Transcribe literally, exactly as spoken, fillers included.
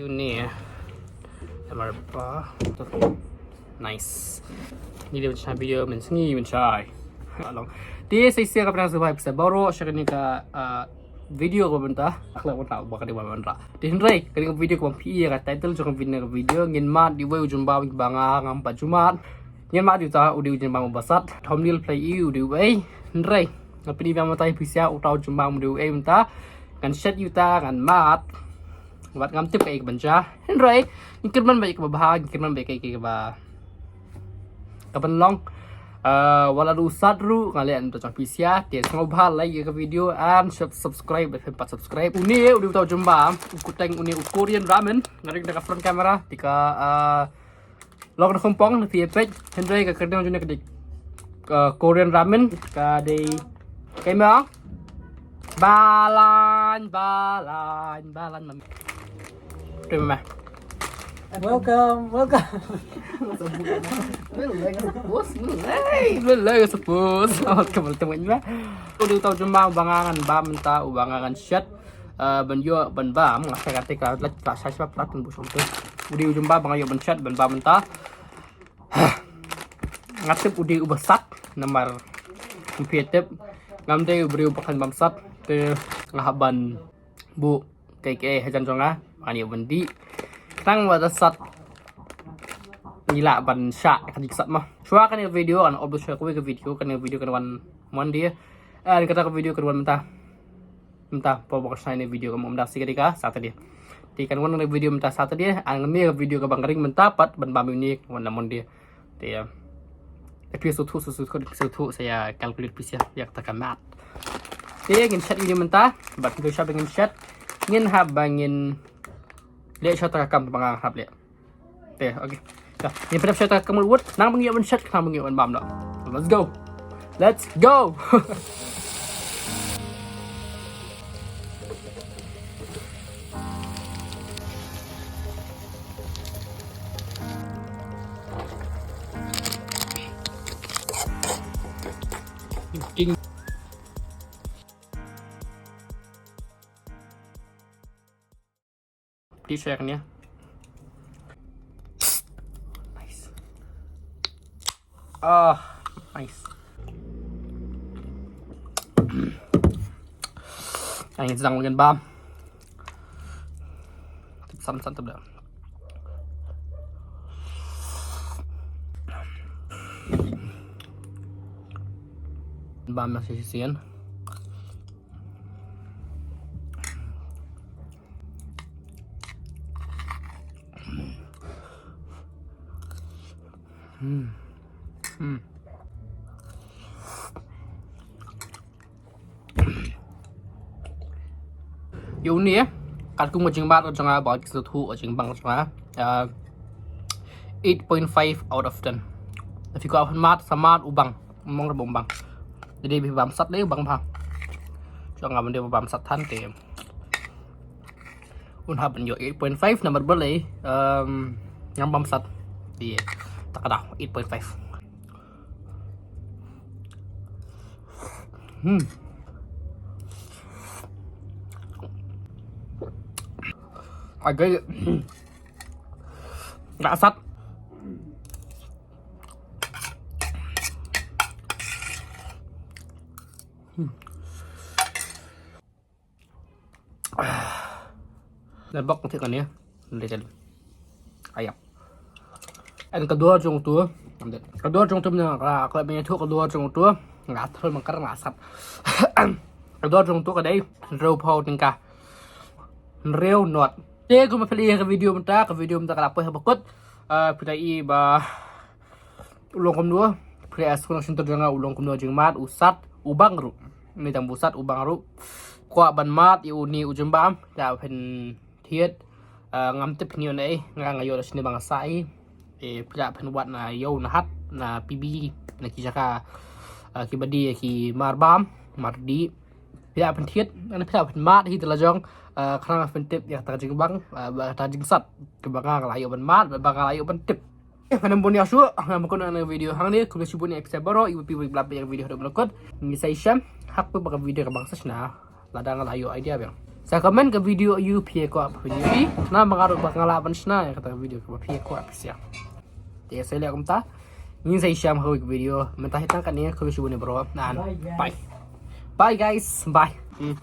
Ni eh. Namar ba. Nice. Ni dei ban shna video mynsngi mynshai. Long. Te sa shisien nga pdiang sngewbha ïa phi baroh sha kane ka, ah, video kaba mynta. Ak la mynta ba ka dei ba mynta. Te hynrei kane ka video kaba phi ïa ka title jong kane ka video, ngin mad ïa uwei u jingbam ba nga ngam pat ju mad. Ngin mad ïa uta u dei u jingbam uba sat. Thumbnail phi la ïohi u dei uei. Hynrei nga pyni biang mynta ïa phi sha uta u jingbam u dei uei mynta. Ngan shet ïa uta ngan mad. Wat ngam tip kaei kaban jia. Hynrei ngin kyrmen beit ïa kaba bha, ngin kyrmen beit ïa kaei kaba, kaban long. Ah, wat la u sat ruh nga leh na bynta jong phi sha. Te sngewbha like ïa ka video and sub-, subscribe if you haven't subscribe. Une u dei uta u jingbam, u kuteng une u Korean ramen. Nga ring da ka front camera, te ka, ah, long na Hong Kong na phi peit, hynrei ka kyrteng jong ka dei, uh, Korean ramen, ka dei, ka ong, Balan, Balan, Balan, mami. Terima. Welcome, welcome. Lelai, lelai, lelai, suppose. Selamat kembali, teman. Udah tahu jumpa bang angan bam ta, u bang angan shet. Uh, ban ïoh ban bam, nga sa kata ka la, la sa sa plat pun bu shong tu. U dei u jingbam ba nga ïoh ban shet ban bam mynta. Nga tip u dei uba sat namar kum phi tip ngam dei u briew ba khlaiñ bam sat, te nga hap ban buh kaei kaei hajan jong nga, ban ïoh ban dih. Tang ba da sat ngi lah ban shah ka jingsat mo. Shuwa kane ka video ngan upload shuwa kawei ka video, kane ka video kan wan Monday. Ah, kata ka video kan wan mynta. Mynta, pa ba ka shna ïa kane video ka mut mynta sngi ka dei ka Saturday. Te kan wan ïa kane video mynta Saturday, ah, ngan ïa ka video kaba nga ring mynta pat ban bam ïa une wan na Monday. Te, ah, phi sngewthuh, sngewthuh, sngewthuh, sa ïa calculate phi sha ïa kata ka math. Te ngin shet ïa une mynta, bad phi sngewthuh ba ngin shet, ngin hap ba ngin leh shuwa kata ka kam ba nga hap leh. Te, okay. Te, ngin pynïap shuwa kata ka mut wut, nang ba ngi ïoh ban shet, nang ba ngi ïoh ban bam noh. Let's go. Let's go. King. Phi share kan ïa. Nice. Ah, nice. Ai, sedang makan bam. Tip sam sam tip dah. Bam masih sisian. Hmm. Hmm. Ïa une, eh, katkum ka jingmad ka jong nga bad ka jingsngewthuh ka jingbam ka jong nga, ah, eight point five out of ten. Lada phi kwah ban mad, sa mad u bam. Mong ruh ba u bam. Lada phi bam sat lei u bam bha. Jong nga ban dei ba bam sat than te un hap ban ïoh eight point five namar balei, um, ngam bam sat. Te kata ka daw eight point five. Hmm. Agak. Nggak asat. Hmm. Na bok thik kan ïa. Lei kan. Ayap. En ka dor jong utu. Ka dor jong utu mynta ka, ka mynta ka dor jong utu. Nga thol mangkar nga sat. Ka dor jong utu ka dei hynriew phew tyngka. Hynriew not. Te kumba phi la ïohi ka video mynta, ka video mynta ka la poi ha ba kut. Ah, phi la i ba u long kumno, phi la ïohi shyntur jong nga u long kumno jingmad, u sat, u bang ruh. Ni tang ba u sat, u bang ruh. Kwah ban mad ïa une u jingbam, la phin thied. Ah, ngam tip phin ïoh na ei, nga nga ïoh na shane ba nga sah ei. Eh, phi la phin wad na ïew na hat, na P B, na ki jaka, ah, ki badi, ki mar bam, mar dih. Phi la phin thied, na phi la phin mad hi te la jong, ah, khnang phin tip ïa kata ka jingbang, ah, ba kata ka jingsat. Kaba nga la ïoh ban mad, ba nga la ïoh ban tip. Eh, phin ym bun ïa shuh, nga ma kun na video hangne, khublei shibun ïa phi baroh, ïa phi ba la peit ïa video haduh ba la kut. Ngi sa ïashem ha kaba ka video kaba sa shna. Lada nga la ïoh idea biang. Sa comment ka video ïa phi kwah phi ïa phi. Na ba nga ruh ba nga lah ban shna ïa kata ka video kaba phi kwah phi shna. Te sa leh kumta. Ngin sa ïashem ha kawei ka video. Mynta hi tang katne, khublei shibun bro. Nan. Bye. Bye guys. Bye. Hmm.